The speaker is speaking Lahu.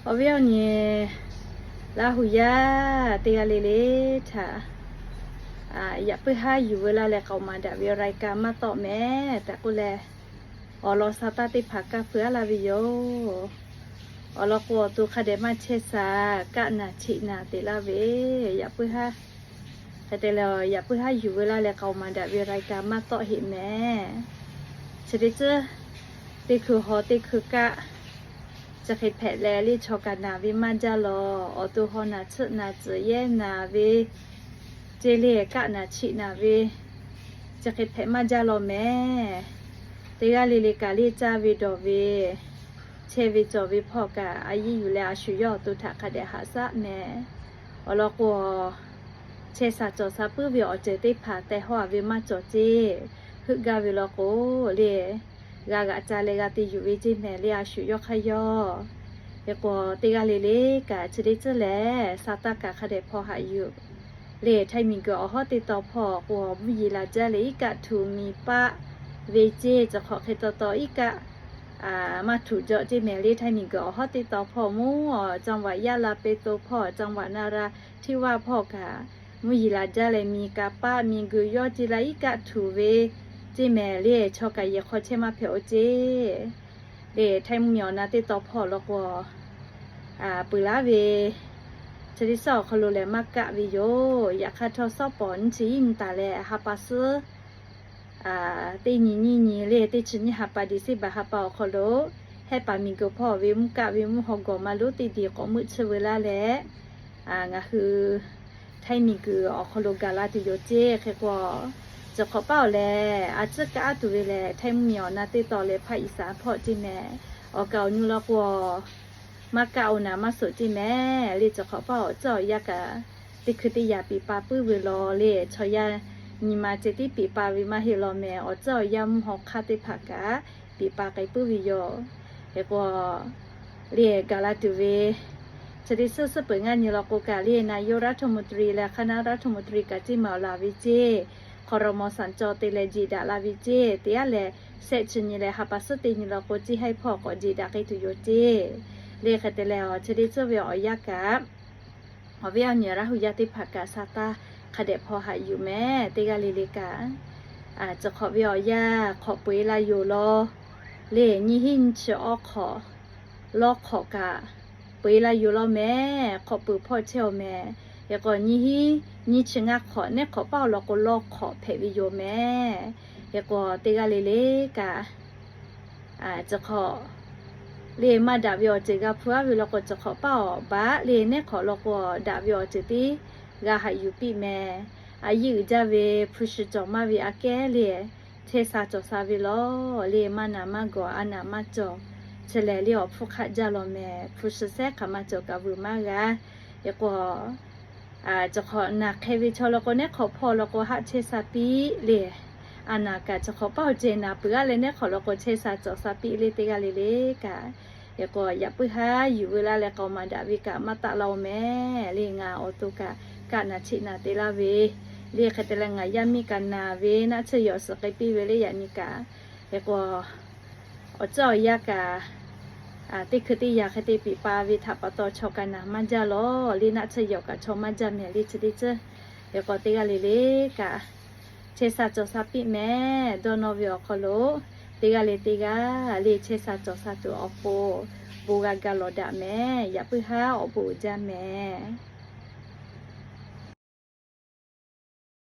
Awˬ viˉ awˬ nyi Laˇ hu yaˇ teˇ g'aˇ le le htaꞈ, yaꞈ puiˉ haˉ yuˬ veu laˇ leh k'aoˍ maˍ daꞈ ve รายการ maˇ tawˆ mehˍ tehꞈ k'oˆ leh, awˬ lawn sa taˇ teˇ hpaˍ kaˇ feu aˉ laˇ ve yoˬ. Awˬ lawn k'o, awˬ to hk'a dehꞈ maˇ chehˇ sha, kaˆ naˬ chiˆ naˬ te laˇ ve, yaꞈ puiˉ haˉ hk'e te leh, yaꞈ puiˉ haˉ yuˬ veu laˇ leh k'aoˍ maˍ daꞈ ve รายการ maˇ tawˆ heˆ mehˍ. Chi teˇ ceuˬ, teˇ hkui haw teˇ hkui kaˆ, chi hk'e hpehꞈ leh le chaw kaꞈ naˬ ve maˇ jaˇ lawˬ. Awˬ to haw naˬ tsuhˆ naˬ tcuhˍ yehˇ naˬ ve, ceˇ le kaˆ naˬ chiˆ naˬ ve, chi hk'e hpehꞈ maˇ jaˇ lawˬ mehˍ. Teˇ g'aˇ le le kaꞈ le caˇ ve dawˬ ve, chehˇ ve cawˬ ve hpawˇ kaꞈ a yiˇ yuˬ leh a shu yawˇ awˬ to htaꞈ hk'a dehꞈ haꞈ shaˉ mehˍ. Awˬ lawn k'o, chehˇ sha cawˬ sha puiˉ ve awˬ ceuˬ teˇ hpaˍ teh hawˇ a ve maˇ cawˬ ceˇ. Heuˆ gaˇ ve lawn k'o le, g'a g'aꞈ ca leh g'a te yuˬ ve ceˇ mehˍ le a shu yawˇ hk'aˇ yawˇ. Hk'e k'o, teˇ g'aˇ le le kaꞈ chi teˇ ceuˬ lehˬ, sa taˇ kaꞈ hk'a dehꞈ hpaw haꞈ yuˬ le. Htaiˇ miˬguiˬ awˬ hawˉ teˇ tawn hpawˇ k'o, mvuhˇ yeˬ laˬ jaˇ leh iˉ kaˆ htuꞈ miˬ paˆ ve ceˇ, cawˬ hk'awꞈ hk'e taw taw iˉ kaˆ maˇ htuꞈ jaw ceˇ mehˍ le. Htaiˇ miˬguiˬ awˬ hawˉ teˇ tawn hpawˇ mvuhˇ, จังหวัดยะลา เปโตร hpawˇ, จังหวัดนราธิวาส hpawˇ kaꞈ mvuhˇ yeˬ laˬ jaˇ leh miˬ kaꞈ paˆ, miˬguiˬ yawˇ ceˇ la iˉ kaˆ htuꞈ ve ceˇ mehˍ le. Chaw kaꞈ yehˬ hk'aw chehˇ maˇ hpehꞈ oˇ ceˇ le. Htaiˇ mvuhˇmiˬ awˬ na teˇ tawn hpawˇ lawn k'o, peuˬ laˉ ve chi teˇ suhˉ awˬ hk'aw lo lehˬ maˇ kaˆ ve yoˬ. Yaꞈ hk'aˇ htawˇ, suhˉ pawˍ nyiˇ chi iˉ nyi taˍ leh ha pa suhˉ teˇ nyi nyiˇ nyi le teˇ chi nyiˇ ha pa December ha pa awˬ hk'aw lo, Hehˉ paˍ miˬguiˬ hpawˇ ve mvuhˇ kaˆ ve mvuhˇ haw gawˬ maˇ lonˉ teˇ diˬ k'awꞈ meuˆ tsuhˇ veu laˇ leh, ngaˬ hui Htaiˇ miˬguiˬ awˬ hk'aw lo gaˬ la tuˬ yoˬ ceˇ. Hk'e k'o, cawˬ hk'awꞈ paˉ awˬ lehˬ a tcuhˉ kaˆ tuˬ ve lehˬ, Htaiˇ mvuhˇmiˬ awˬ na teˇ tawn leh ภาคอีสาน hpawˇ ceˇ mehˍ. Awˬ kaˍ awˬ nu lawn k'o, maˇ kaˆ oˬ naˍ maˇ soˍ ceˇ mehˍ le. Cawˬ hk'awꞈ paˉ awˬ tcuhˉ awˬ yanˇ kaꞈ teˇ hkui teˇ yaꞈ piˍ pa puiˉ ve lawˬ le. Chaw yaˇ nyi ma ceh tiˉ piˍ pa ve maˇ heˆ lawˬ mehˍ. Awˬ tcuhˉ awˬ yanˇ mvuhˇ haw hk'aˇ teˇ hpaˍ kaꞈ piˍ pa k'ai puiˉ ve yoˬ. Hk'e k'o, le gaˬ la tuˬ ve chi teˇ suhˉ suhˉ peuˬ ngaˇ nyi lawn k'o kaꞈ le นายกรัฐมนตรี leh คณะรัฐมนตรี kaꞈ ceˇ maˬ awˬ laˬ ve ceˇ, ครม. สัญจร te leh jeˬ daꞈ la ve ceˇ. Teˇ yanˇ lehˬ, shehˆ chi nyi leh ha pa suhˉ teˇ nyi lawn k'o, ceˇ haiˉ hpawˇ k'awꞈ jeˬ daꞈ k'ai tuˬ yoˬ ceˇ. Le hk'e te leh, chi teˇ suhˉ ve awˬ yanˇ kaꞈ, awˬ viˉ awˬ nyi Laˇ hu yaˇ teˇ hpaˍ kaꞈ sa taˇ hk'a dehꞈ hpaw haꞈ yuˬ mehˍ. Teˇ g'aˇ le le kaꞈ, cawˬ hk'awꞈ ve awˬ yanˇ hk'awꞈ peu eˬ la yoˬ lawˬ. Le nyiˇ hinˉ nyiˇ chi awˇ hk'awꞈ lawˇ hk'awꞈ kaꞈ peu eˬ la yoˬ lawˬ mehˍ. Hk'awꞈ peu hpawˇ chehˇ awˬ mehˍ. Hk'e k'o, nyiˇ hinˉ nyiˇ chi ngaˇ hk'awꞈ nehˉ hk'awꞈ paˉ awˬ lawn k'o, lawˇ hk'awꞈ hpehꞈ ve yoˬ mehˍ. Hk'e k'o, teˇ g'aˇ le le kaꞈ, cawˬ hk'awꞈ le maˇ daꞈ ve awˬ ceuˬ g'a hpu aˉ ve lawn k'o, cawˬ hk'awꞈ paˉ awˬ baˆ le nehˉ hk'awꞈ lawn k'o, daꞈ ve awˬ ceuˬ tiˉ g'a haꞈ yuˬ piˇ mehˍ. A yiˇ uiˍ jaˇ ve hpu shi cawˬ maˇ ve aꞈ kehˉ le chehˇ sha cawˬ sha ve lawˬ. Le maˇ naˬ maˇ gawˬ, a naˬ maˇ cawˬ. Chi lehˬ le awˬ hpfuhˇ hk'aˆ jaˇ lawˬ mehˍ. Hpu shi sehˉ hk'aˬ maˇ cawˬ kaꞈ vuiˬ maˇ g'a. Hk'e k'o, cawˬ hk'awꞈ naˬ hk'e ve chaw lawn k'o, nehˉ hk'awꞈ hpawˇ lawn k'o, haˆ chehˇ sha piˇ le. A naˬ kaꞈ cawˬ hk'awꞈ paˉ awˬ ceh naˬ peuˬ aˉ leh nehˉ hk'awꞈ lawn k'o, chehˇ sha cawˬ sha piˇ le. Teˇ g'aˇ le le kaꞈ, hk'e k'o, yaꞈ puiˉ haˉ yuˬ veu laˇ leh k'aoˍ maˍ daꞈ ve kaꞈ maˇ taˆ la oˬ mehˍ. Le ngaˬ awˬ to kaꞈ kaˆ naˬ chiˆ naˬ te laˇ ve le. Hk'e te leh ngaˬ yaˇ miˇ kaꞈ naˬ ve naˆ tsuhˇ yawˬ suhˍ k'ai piˇ ve le yaꞈ nyi kaꞈ. Hk'e k'o, awˬ tcuhˉ awˬ yanˇ kaꞈ teˇ hkui teˇ yaꞈ hk'e te piˍ pa ve htaꞈ pa taw chaw kaꞈ naˬ maˇ jaˇ lawˬ. Le naˆ tsuhˇ yawˬ kaꞈ chaw maˇ jaˇ mehˍ le chi teˇ ceuˬ. Hk'e k'o, teˇ g'aˇ le le kaꞈ chehˇ sha cawˬ sha piˇ mehˍ. Dawˇ nawˇ ve awˬ hk'aw lo teˇ g'aˇ le teˇ g'aˇ le chehˇ sha cawˬ sha tuˬ awˬ pon bon g'a ga lawˬ daꞈ mehˍ. Yaꞈ puiˉ haˉ awˬ bon uiˍ jaˇ mehˍ.